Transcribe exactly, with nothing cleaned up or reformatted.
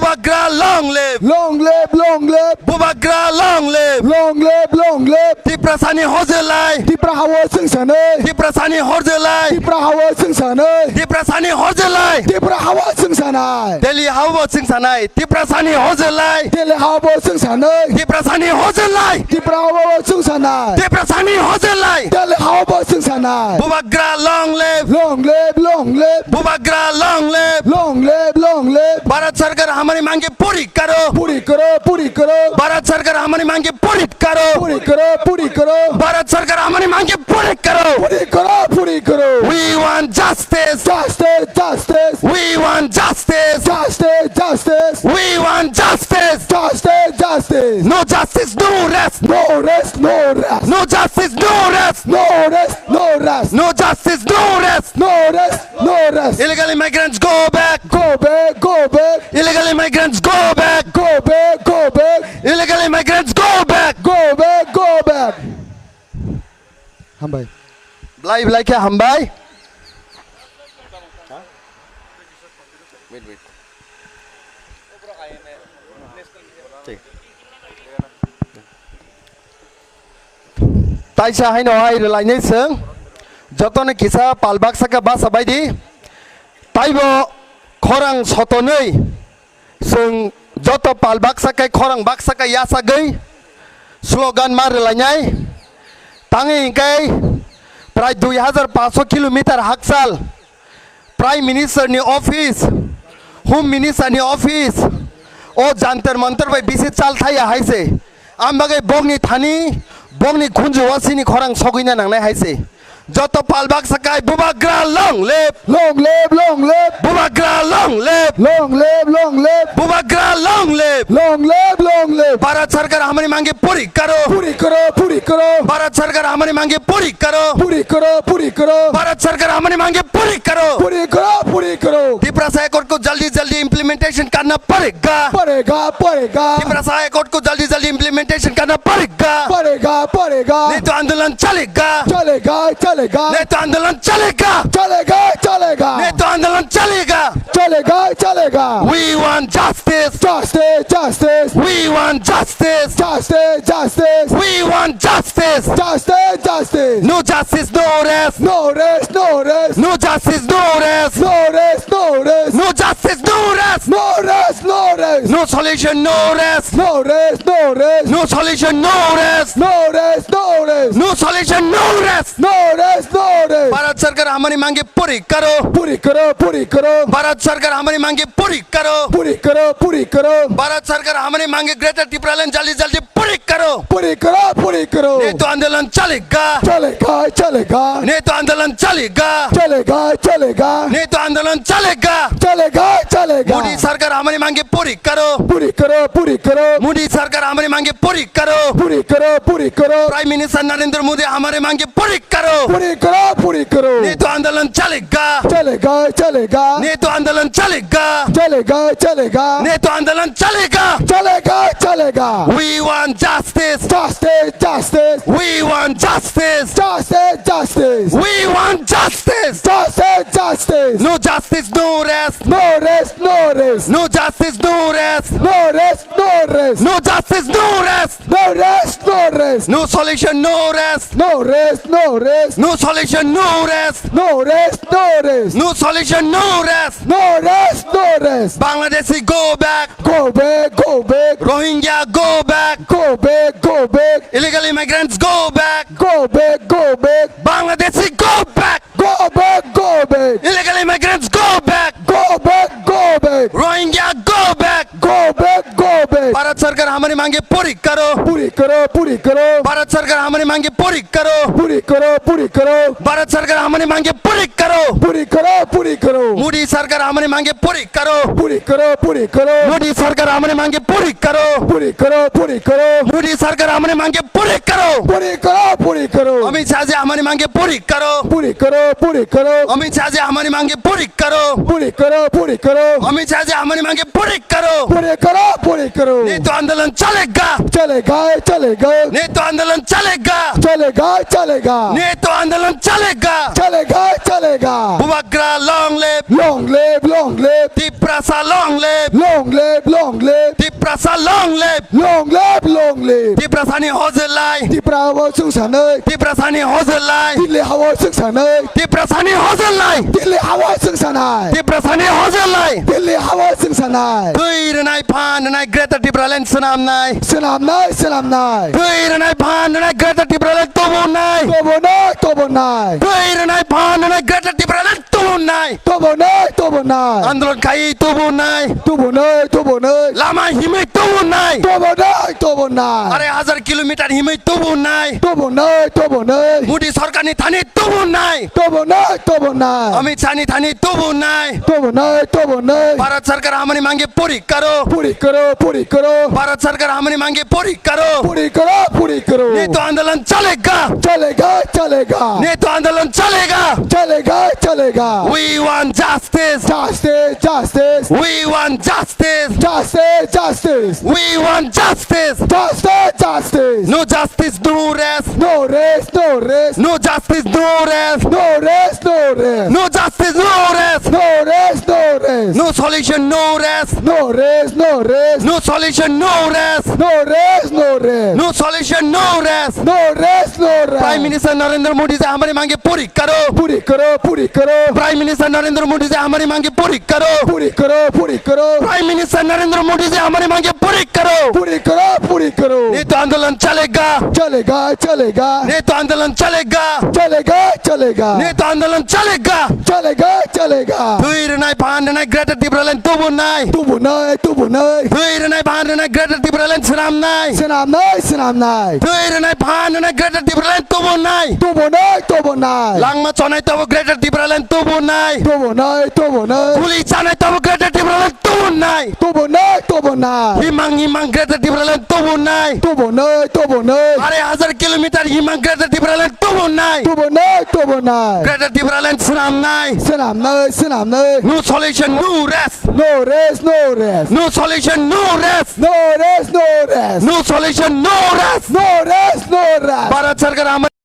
Bubagra long live! Long live, long live! Bubagra long live! Long live, long live! Tiprasani hojlai! Tipra hawo chwngsanai! Tiprasani hojlai! Tipra hawo chwngsanai! Tiprasani hojlai! Tipra hawo chwngsanai! Delhi hawo chwngsanai! Tiprasani hojlai! Delhi hawo chwngsanai! Tiprasani hojlai! Tipra hawo chwngsanai! Tiprasani hojlai! Delhi hawo chwngsanai! Bubagra long live! Long live, long live! Bubagra long live! Long live, long live! Bharat Sarkar hamari mange puri karo! Puri karo, puri karo! Bharat Sarkar hamari mange puri karo! Puri karo, puri karo! Bharat Sarkar hamari mange puri karo! Puri karo, puri karo! We want justice! Justice, justice! We want justice! Justice, justice! We want justice! Justice, justice! No justice, no rest! No rest, no rest! No justice, no rest! No rest, no rest! No justice, no rest! No rest, no rest! Illegal immigrants, go back! Go back, go back! Illegal immigrants, go back! Go back, go back! Illegal immigrants, go back! Go back, go back! Hambai. Blai, blai khe hambai. Wait, wait. Taisa haino hai rwlainai chwng, jotono kisa pal baksa khe basa bai di. Taibo khorang sotonwi chwng joto pal baksa khe khorang baksa khe yachagwi slogan ma rwlainai. Tangwi hwnkhe prai dui hajar paanch sho kilometer hakchal Prime Minister ni office, Home Minister ni office, o Jantar Mantar bai bisi chal thaya hai se. Ang bagwi bokni thani, bokni khunju o sini khorang sogwina nangnai hai se. Joto pal baksa kai Bubagra long live! Long live, long live! Bubagra long live! Long live, long live! Bubagra long live! Long live, long live! Bharat Sarkar hamari mange puri karo! Puri karo, puri karo! Bharat Sarkar hamari mange puri karo! Puri karo, puri karo! Bharat Sarkar hamari mange puri karo! Puri karo, puri karo! Tiprasa Accord ko jaldi jaldi implementation karna padega! Padega, padega! Tiprasa Accord ko jaldi jaldi implementation karna padega! Padega, padega! Nahi to andolan chalega! Chalega, chalega! Nahi to andolan chalega! Chalega, chalega! Nahi to andolan chalega! Chalega, chalega! We want justice! Justice, justice! We want justice! Justice, justice! We want justice! Justice, justice! No justice, no rest! No rest, no rest! No justice, no rest! No rest, no rest! No justice, no rest! No rest, no rest! No solution, no rest! No rest, no rest! No solution, no rest! No rest, no rest! No solution, no rest! No rest, no rest! Bharat Sarkar hamari mange puri karo! Puri karo, puri karo! Bharat Sarkar hamari mange puri karo! Puri karo, puri karo! Bharat Sarkar hamari mange Greater Tipraland jaldi jaldi puri karo! Puri karo, puri karo! Nahi to andolan chalega! Chalega, chalega! Nahi to andolan chalega! Chalega, chalega! Nahi to andolan chalega! Chalega, chalega! Modi Sarkar hamari mange puri karo! Puri karo, puri karo! Modi Sarkar hamari mange puri karo! Puri karo, puri karo! Prime Minister Narendra Modi hamari mange puri karo! Puri karo, puri karo! Nahi to andolan chalega! Chalega, chalega! Nahi to andolan chalega! Chalega, chalega! Nahi to andolan chalega! Chalega, chalega! We want justice! Justice, justice! We want justice! Justice, justice! We want justice! Justice, justice! No justice, no rest! No rest, no rest! No justice, no rest! No rest, no rest! No justice, no rest! No rest, no rest! No solution, no rest! No rest, no rest! No solution, no rest! No rest, no rest! No solution, no rest! No rest, no rest! Bangladeshi, go back! Go back, go back! Rohingya, go back! Go back, go back! Illegal immigrants, go back! Go back, go back! Bangladeshi, go back! Go back, go back! Illegal immigrants, go back! Go back, go back! Rohingya, go back! Go back, go back! Bharat Sarkar hamari mange puri karo! Puri karo, puri karo! Bharat Sarkar hamari mange puri karo! Puri karo, puri karo! Bharat Sarkar hamari mange puri karo! Puri karo, puri karo! Modi Sarkar hamari mange puri karo! Puri karo, puri karo! Modi Sarkar hamari mange puri karo! Puri karo, puri karo! Modi Sarkar hamari mange puri karo! Puri karo, puri karo! Amit Shah ji hamari mange puri karo! Puri karo, puri karo! Amit Shah ji hamari mange puri karo! Puri karo, puri karo! Amit Shah ji hamari mange puri karo! Puri karo, puri karo! Nahi to andolan chalega! Chalega, chalega! Nahi to andolan chalega! Chalega, chalega! Nahi to andolan chalega! Chalega, chalega! Bubagra long live! Long live, long live! Tip Tiprasa long live! Long live, long live! Tiprasa long live! Long live, long live! Tiprasani hojlai! Tipra hao chwng sanai! Tiprasani hojlai! Delhi hao chwng sanai! Tiprasani hojlai! Delhi hao chwng sanai! Tiprasani hojlai! Delhi hao chwng sanai! Twi rwnai phan rwnai Greater Tipraland swnamnai! Swnamnai, swnamnai! Twi rwnai phan rwnai Greater Tipraland tubunai! Tubunai, tubunai! Twi rwnai phan rwnai Greater Tipraland tubunai! Tubunai, tubunai! Andolon khai tubunai! Tubunai, tubunai! Lama himwi tubunai! Tubunai, tubunai! Arai hajar kilometer himwi tubunai! Tubunai, tubunai! Modi sorkarni thani tubunai! Tubunai, tubunai! Amit Shahni thani tubunai! Tubunai, tubunai! Bharat Sarkar hamani mangge pori karo! Pori karo, pori karo! Bharat Sarkar hamani mangge pori karo! Pori karo, pori karo! Netu andolan chalega! Chalega, chalega! Netu andolan chalega! Chalega, chalega! We want justice! Justice, justice! We want justice! Justice, justice! We want justice! Justice, justice! No justice, no rest! No rest, no rest! No justice, no rest! No rest, no rest! No justice, no rest! No rest, no rest! No solution, no rest! No rest, no rest! No solution, no rest! No rest, no rest! No solution, no rest! No rest, no rest! Prime Minister Narendra Modi ji hamari mange puri karo! Puri karo, puri karo! Prime Minister Narendra Modi ji hamari mange puri karo! Puri karo, puri karo! Prime Minister Narendra Modi ji hamari mange puri karo! Puri karo, puri karo! Netu andolan chalega! Chalega, chalega! Netu andolan chalega! Chalega, chalega! Netu andolan chalega! Chalega, chalega! Twi rwnai phan rwnai Greater Tipraland tubunai! Tubunai, tubunai! Twi rwnai phan rwnai Greater Tipraland swnamnai! Swnamnai, swnamnai! Twi rwnai phan rwnai Greater Tipraland tubunai! Tubunai, tubunai! Langma chonai tabo Greater Tipraland tubunai! Tubunai, tubunai! Guli chanai tabo Greater Tipraland tubunai! Tubunai, tubunai! Himang himang Greater Tipraland tubunai! Tubunai, tubunai! Arai hajar kilometer himang Greater Tipraland tubunai! Tubunai, tubunai! Greater Tipraland swnamnai! Swnamnai, swnamnai! No solution, no rest! No rest, no rest! No solution, no rest! No rest, no rest! No solution, no rest! No rest, no rest! Bharat Sarkar hamari